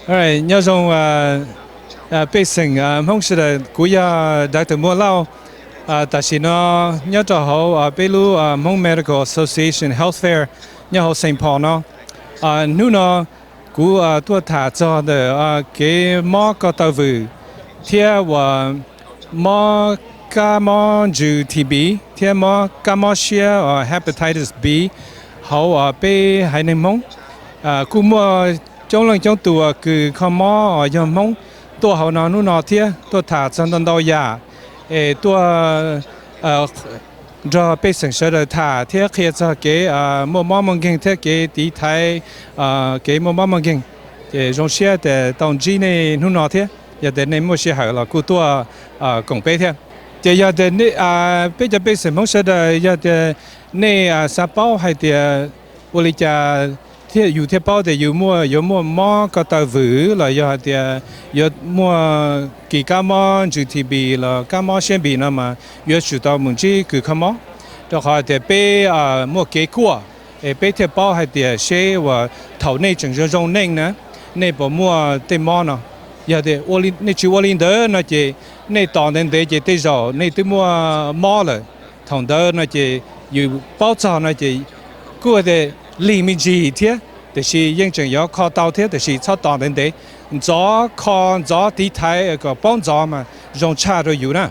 Alright, nyob zoo pej xeem Hmoob sawv daws, kuv yog Doctor Muaj Lauj. Tam sim no nyob rau hauv peb lub Hmoob Medical Association Health Fair nyob hauv Saint Paul no. Hnub no kuv tuaj tham txog ntawm kev mob ko taw vwm thiab uas mob kab mob ntsws T B thiab mob kab mob siab hepatitis B hauv peb haiv neeg Hmoob. Kuj muaj coob leej coob tus kws kho mob uas yog Hmoob tuaj hauv no hnub no thiab tuaj tham txog ntau ntau yam es tuaj nrog pej xeem sawv daws tham thiab qhia txog kev muaj mob muaj nkeeg thiab kev tiv thaiv kev muaj mob muaj nkeeg. Ces zoo siab tias tau ntsib nej hnub no thiab yog tias nej muaj sij hawm los kuj tuaj koom peb thiab. Ces yog tias peb cov pej xeem Hmoob sawv daws yog tias nej xav paub hais tias ua li cas thiab yus thiaj paub tias yus muaj yuav muaj mob ko taw vwm los yog hais tias yuav muaj kis kab mob ntsws T B los kab mob siab npis no mas yuav tsum tau mus ntsib kws kho mob, rau qhov tias peb muaj kev kuaj es peb thiaj paub hais tias seb uas thaum nej tseem zoo zoo neej na, nej puas muaj tej mob no. Yog nej tsis ua li ntawd no ces nej tos ntev ntev ces tej zaum nej twb muaj mob lawm. Thaum ntawd no ces yus paub txog no ces kuj tias lig me ntsis thiab, tiam sis yeej tseem yuav kho tau thiab, tiam sis txhob tos ntev ntev. Ntxov kho ntxov tiv thaiv kom paub ntxov mas zoo tshaj rau yus na.